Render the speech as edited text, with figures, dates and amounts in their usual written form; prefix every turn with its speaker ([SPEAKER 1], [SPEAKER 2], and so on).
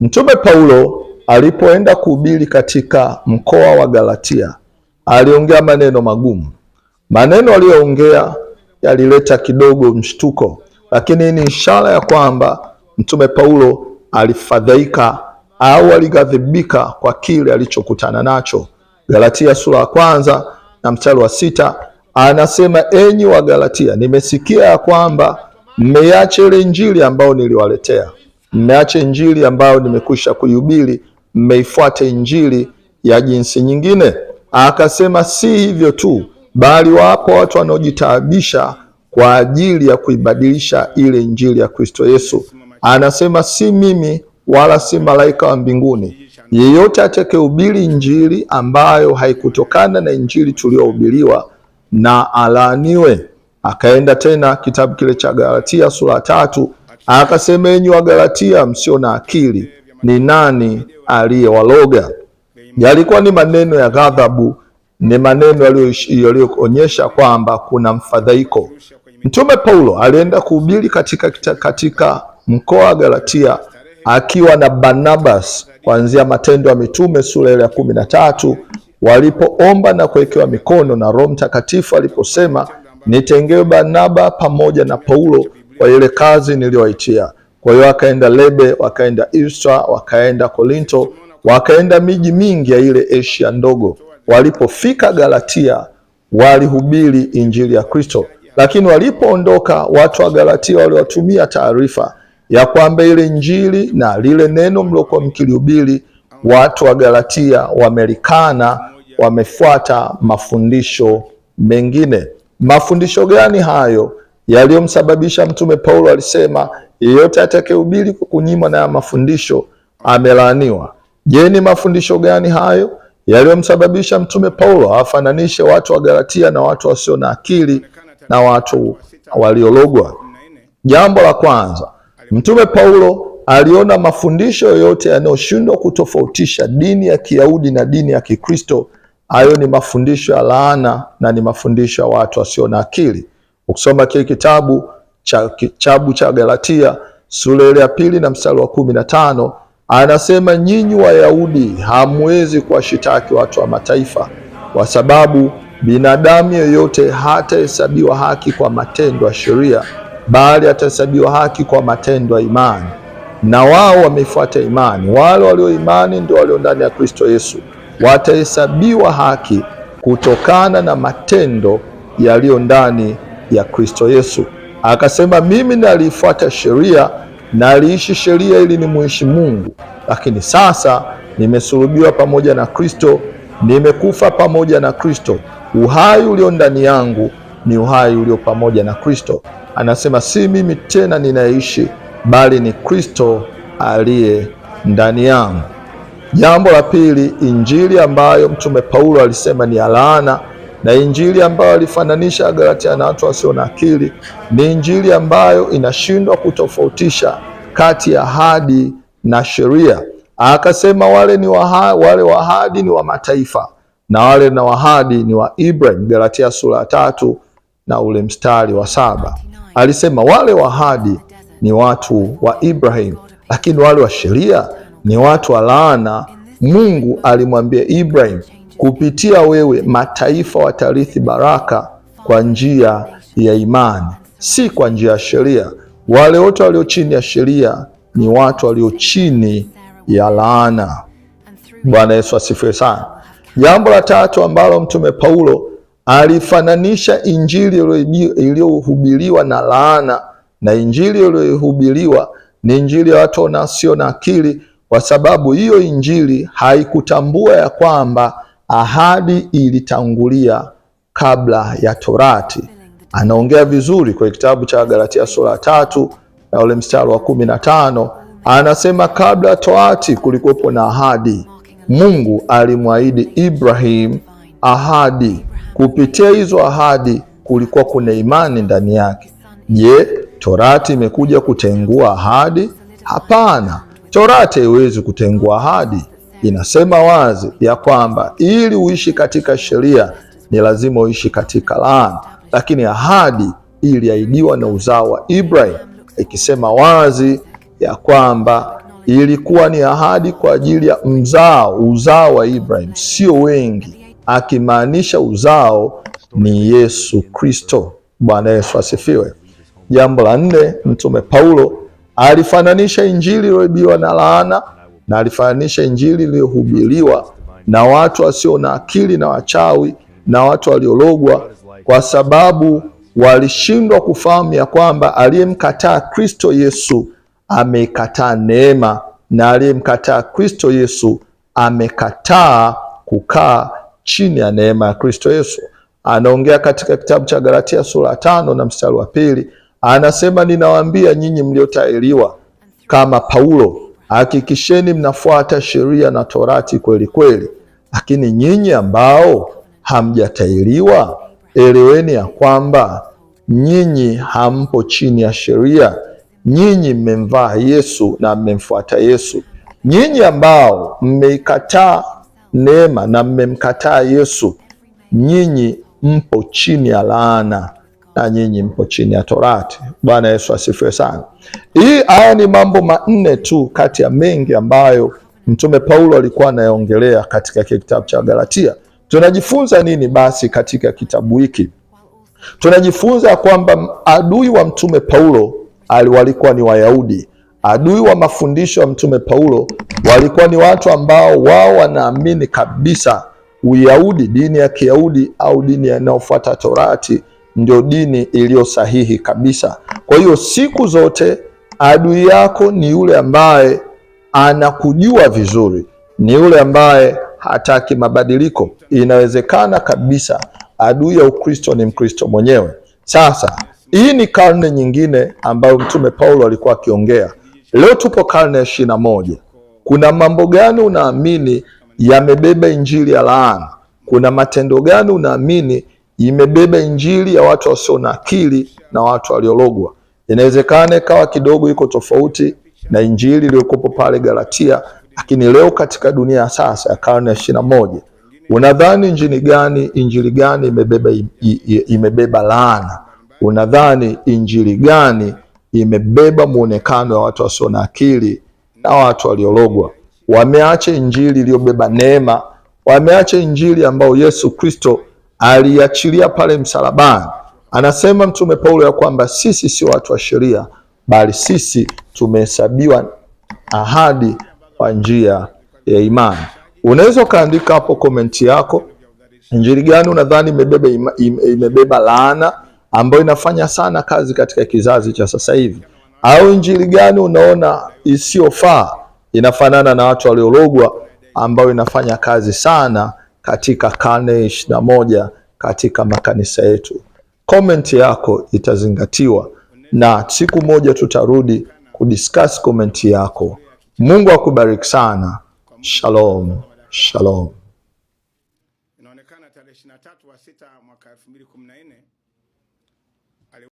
[SPEAKER 1] Mtume Paulo alipoenda kuhubiri katika mkoa wa Galatia aliongea maneno magumu. Maneno aliyoongea yalileta kidogo mshtuko, lakini ni ishara ya kwamba Mtume Paulo alifadhaika au alighadhibika kwa kile alichokutana nacho. Galatia sura ya kwanza na mstari wa 6 anasema, enyi wa Galatia, nimesikia ya kwamba mmeacha ile injili ambayo niliwaletea, mmeacha injili ambayo nimekwisha kuihubiri, mmeifuata injili ya jinsi nyingine. Akasema si hivyo tu, bali wapo watu wanaojitaabisha kwa ajili ya kuibadilisha ile injili ya Kristo Yesu. Anasema si mimi wala si malaika wa mbinguni, yeyote atakayehubiri injili ambayo haikutokana na injili tuliyohubiriwa na alaaniwe. Akaenda tena kitabu kile cha Galatia sura 3 akasema, enyi wa Galatia msio na akili, ni nani aliyewaloga? Yalikuwa ni maneno ya ghadhabu, ni maneno yaliyoonyesha kwamba kuna mfadhaiko. Mtume Paulo alienda kuhubiri katika mkoa wa Galatia akiwa na Barnabas, kuanzia Matendo ya Mitume sura ile ya 13, walipoomba na kuwekewa mikono na Roho Mtakatifu aliposema, nitengewe Barnaba pamoja na Paulo kwa ile kazi niliyoitia. Kwa hiyo wakaenda Lebe, wakaenda Istra, wakaenda Korinto, wakaenda miji mingi ya ile Asia ndogo. Walipofika Galatia walihubiri injili ya Kristo, lakini walipoondoka watu wa Galatia waliwatumia taarifa ya kwamba ile injili na lile neno mliokuwa mkilihubiri, watu wa Galatia wamelikana, wamefuata mafundisho mengine. Mafundisho gani hayo yaliyomsababisha Mtume Paulo alisema yeyote atakayehubiri kwa kunyimwa na mafundisho amelaaniwa? Je, ni mafundisho gani hayo yaliyomsababisha Mtume Paulo awafananishe watu wa Galatia na watu wasio na akili na watu waliologwa? Jambo la kwanza, Mtume Paulo aliona mafundisho yoyote yanayoshindwa kutofautisha dini ya Kiyahudi na dini ya Kikristo, hayo ni mafundisho ya laana na ni mafundisho ya watu wasio na akili. Ukisoma kile kitabu cha Galatia sura ile ya 2 na mstari wa 15, anasema nyinyi Wayahudi hamwezi kuwashitaki watu wa mataifa, kwa sababu binadamu yeyote hatahesabiwa haki kwa matendo ya sheria, bali atahesabiwa haki kwa matendo ya imani. Na wao wamefuata imani. Wale walio imani ndio walio ndani ya Kristo Yesu, watahesabiwa haki kutokana na matendo yaliyo ndani ya Kristo Yesu. Akasema mimi nalifuata sheria, naliishi sheria ili nimuishi Mungu, lakini sasa nimesulubiwa pamoja na Kristo, nimekufa pamoja na Kristo. Uhai ulio ndani yangu ni uhai ulio pamoja na Kristo. Anasema si mimi tena ninaishi, bali ni Kristo aliye ndani yangu. Jambo la pili, injili ambayo Mtume Paulo alisema ni laana na injili ambayo alifananisha Galatia na watu wasio na akili, ni injili ambayo inashindwa kutofautisha kati ya ahadi na sheria. Akasema wale wa ahadi ni wa mataifa na wale na ahadi ni wa Ibrahim. Galatia sura ya 3 na ule mstari wa 7. Alisema wale wa ahadi ni watu wa Ibrahim, lakini wale wa sheria ni watu wa laana. Mungu alimwambia Ibrahim, kupitia wewe mataifa watarithi baraka kwa njia ya imani, si kwa njia ya sheria. Wale wote walio chini ya sheria ni watu walio chini ya laana. Bwana Yesu asifiwe sana. Jambo la tatu ambalo Mtume Paulo alifananisha injili iliyohubiriwa na laana, na injili iliyohubiriwa ni injili ya watu wasio na akili, kwa sababu hiyo injili haikutambua ya kwamba ahadi ilitangulia kabla ya Torati. Anaongea vizuri kwa kitabu cha Galatia sura 3 na ule mstari wa 15, anasema kabla Torati kulikuwepo na ahadi. Mungu alimwahidi Ibrahim ahadi. Kupitia hizo ahadi kulikuwa kuna imani ndani yake. Je, Torati imekuja kutengua ahadi? Hapana, Torati haiwezi kutengua ahadi. Inasema wazi ya kwamba ili uishi katika sheria ni lazima uishi katika laana, lakini ahadi iliahidiwa na uzao wa Ibrahim, ikisema wazi ya kwamba Ilikuwa ni ahadi kwa ajili ya mzao, uzao wa Ibrahim, sio wengi, akimaanisha uzao ni Yesu Kristo. Bwana Yesu asifiwe. Jambo la nne, Mtume Paulo alifananisha injili iliyoibiwa na laana na alifananisha injili iliyohubiriwa na watu wasio na akili na wachawi na watu waliologwa, kwa sababu walishindwa kufahamu ya kwamba aliyemkataa Kristo Yesu ameikataa neema, na aliyemkataa Kristo Yesu amekataa kukaa chini ya neema ya Kristo Yesu. Anaongea katika kitabu cha Galatia sura 5 na mstari wa 2, anasema ninawaambia nyinyi mliotahiriwa kama Paulo, hakikisheni mnafuata sheria na torati kweli kweli, lakini nyinyi ambao hamjatahiriwa, eleweni ya kwamba nyinyi hampo chini ya sheria. Nyinyi mmemvaa Yesu na mmemfuata Yesu. Nyinyi ambao mmeikataa neema na mmemkataa Yesu, nyinyi mpo chini ya laana na nyinyi mpo chini ya torati. Bwana Yesu asifiwe sana. Hii haya ni mambo manne tu kati ya mengi ambayo Mtume Paulo alikuwa anayaongelea katika kitabu cha Galatia. Tunajifunza nini basi katika kitabu hiki? Tunajifunza kwamba adui wa Mtume Paulo walikuwa ni Wayahudi. Adui wa mafundisho ya Mtume Paulo walikuwa ni watu ambao wao wanaamini kabisa Uyahudi, dini ya Kiyahudi au dini inayofuata torati ndio dini iliyo sahihi kabisa. Kwa hiyo siku zote adui yako ni yule ambaye anakujua vizuri, ni yule ambaye hataki mabadiliko. Inawezekana kabisa adui ya Ukristo ni Mkristo mwenyewe. Sasa hii ni karne nyingine ambayo Mtume Paulo alikuwa akiongea. Leo tupo karne ya 21. Kuna mambo gani unaamini yamebeba injili ya laana? Kuna matendo gani unaamini imebeba injili ya watu wasio na akili na watu waliologwa? Inawezekana ikawa kidogo iko tofauti na injili iliyokuwepo pale Galatia, lakini leo katika dunia ya sasa ya karne ya 21, unadhani injili gani, injili gani imebeba laana? Unadhani injili gani imebeba muonekano wa watu wasio na akili na watu waliologwa? Wameacha injili iliyobeba neema, wameacha injili ambayo Yesu Kristo aliachilia pale msalabani. Anasema Mtume Paulo ya kwamba sisi sio watu wa sheria, bali sisi tumehesabiwa ahadi kwa njia ya imani. Unaweza ukaandika hapo komenti yako, injili gani unadhani imebeba laana ambayo inafanya sana kazi katika kizazi cha sasa hivi, au injili gani unaona isiyofaa inafanana na watu waliologwa ambayo inafanya kazi sana katika karne 21 katika makanisa yetu. Comment yako itazingatiwa na siku moja tutarudi kudiscuss comment yako. Mungu akubariki sana. Shalom, shalom.
[SPEAKER 2] Inaonekana tarehe 23 wa 6 mwaka 2014.